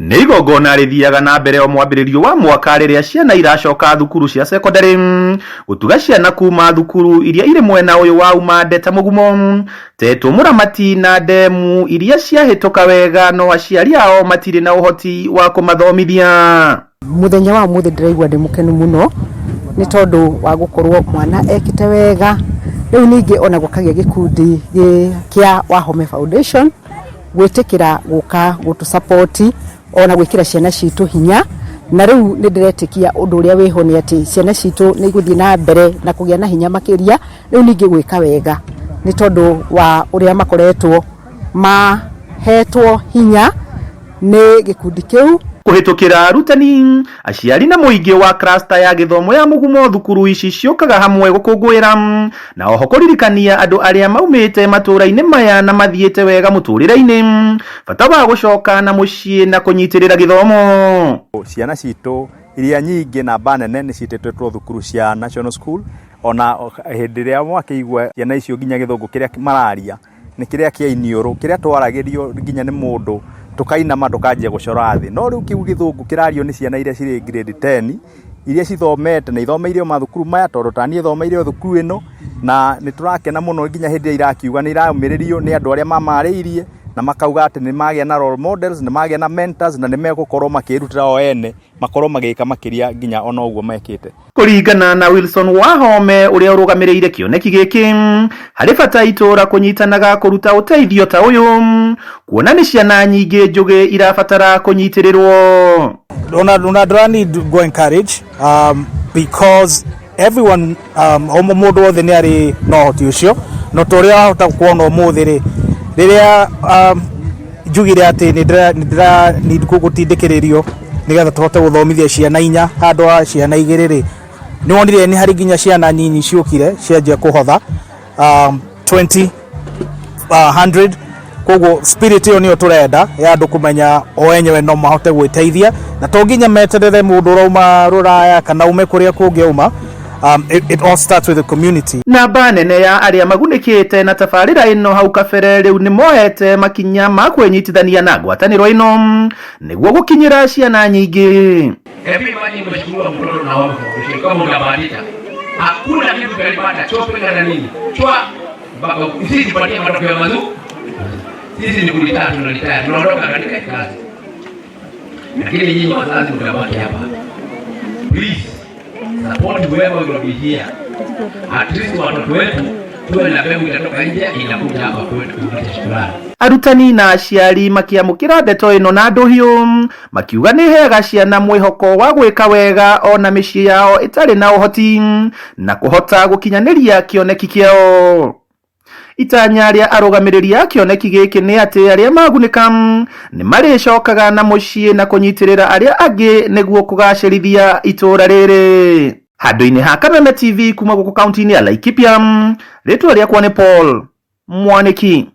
Nĩ igongona rĩthiaga na mbere o mwambĩrĩrio wa mwaka rĩrĩa ciana iracoka thukuru cia cekondarĩ gũtuga ciana kuma thukuru iria irĩ mwena ũyũ wa Umande ta Mũgumo, Tetũ, Mũramati na Ndemu iria ciahĩtũka wega no aciari ao matirĩ na ũhoti wa kũmathomithia. Mũthenya wa ũmũthĩ ndĩraigua ndĩ mũkenu mũno nĩ tondũ wa gũkorwo mwana ekĩte wega. Rĩu ningĩ ona gũkagĩa gĩkundi kĩa Wahome Foundation gwĩtĩkĩra gũka gũtũ support ona gwĩkĩra ciana citũ hinya. Na rĩu nĩ ndĩretĩkia ũndũ ũrĩa wĩho nĩ atĩ ciana citũ nĩ igũthiĩ na mbere na kũgĩa na hinya makĩria, rĩu ningĩ gwĩka wega nĩ tondũ wa ũrĩa makoretwo mahetwo hinya nĩ gĩkundi kĩu. Kũhĩtũkĩra arutani, aciari na mũingĩ wa cluster ya gĩthomo ya Mũgumo thukuru ici ciũkaga hamwe gũkũngũĩra na oho kũririkania andũ arĩa maumĩte matũũra-inĩ maya na mathiĩte wega mũtũrĩre-inĩ bata wa gũcoka na mũciĩ na kũnyitĩrĩra gĩthomo. Ciana citũ iria nyingĩ namba nene nĩ ciĩtĩtwo thukuru cia National School, ona hĩndĩ ĩrĩa mwakĩigua ciana icio nginya gĩthũngũ kĩrĩa mararia nĩ kĩrĩa kĩa iniũrũ, kĩrĩa twaragĩrio nginya nĩ mũndũ tũkainama tũkanjia gũcora thĩ. No rĩu kĩu gĩthũngũ kĩrario nĩ ciana iria cirĩ grade 10, iria cithomete na ithomeire o mathukuru maya, tondũ ta niĩ thomeire o thukuru ĩno, na nĩ tũrakena mũno nginya hĩndĩ ĩrĩa irakiuga nĩ iraũmĩrĩrio nĩ andũ arĩa mamarĩirie, na makauga atĩ nĩ magĩa na role models, nĩ magĩa na mentors, na nĩ megũkorwo makĩĩrutĩra o ene, makorwo magĩka makĩria nginya ona ũguo mekĩte. Kũringana na Wilson Wahome ũrĩa ũrũgamĩrĩire kĩoneki gĩkĩ, harĩ bata itũũra kũnyitanaga kũruta ũteithio ta ũyũ, kuona nĩ ciana nyingĩ njũgĩ irabatara kũnyitĩrĩrwo. Ona ndĩra need go encourage because everyone o mũndũ wothe nĩ arĩ na ũhoti ũcio, no ta ũrĩa wahota kuona ũmũthĩ rĩ, rĩrĩa njugire atĩ nĩ ndĩra need gũtindĩkĩrĩrio nĩgetha tũhote gũthomithia ciana 4 handũ ha ciana 2 rĩ, nĩ wonire nĩ harĩ nginya ciana nyinyi ciũkire cianjia kũhotha 20 100. Koguo spirit ĩyo nĩyo tũrenda ya andũ kũmenya o enyewe no mahote gwĩteithia, na to nginya meterere mũndũ ũrauma rũraya kana ume kũrĩa kũngĩ auma. It all starts with the community. Namba nene ya arĩa magunĩkĩte na tabarĩra ĩno hau kabere rĩu nĩ moete makinya ma kwĩnyitithania na ngwatanĩro ĩno nĩguo gũkinyĩra ciana nyingĩ. Hebu imagine mheshimiwa mtoto na wao foundation kama utabadilisha. Hakuna kitu tutalipata chope na nini. Chwa mpaka sisi tupatie matokeo mazuri. Sisi ni kulitaa tunalitaa, tunaondoka katika kazi. Lakini nyinyi wazazi mtabaki hapa. Please support whoever will be here. At least watoto wetu tuwe na mbegu itatoka nje inakuja hapa kwetu kurudisha shukrani. Arutani na aciari makĩamũkĩra ndeto ĩno na ndũhiũ, makiuga nĩ heaga ciana mwĩhoko wa gwĩka wega ona mĩciĩ yao ĩtarĩ na ũhoti na kũhota gũkinyanĩria kĩoneki kĩao. Itanya rĩa arũgamĩrĩri a kĩoneki gĩkĩ nĩ atĩ arĩa magunĩka nĩ marĩcokaga na mũciĩ na kũnyitĩrĩra arĩa angĩ nĩguo kũgacĩrithia itũũra rĩrĩ. Handũ-inĩ ha Kameme TV kuma gũkũ kaunti-inĩ ya Laikipia, rĩtwa rĩakwa nĩ Paul Mwaniki.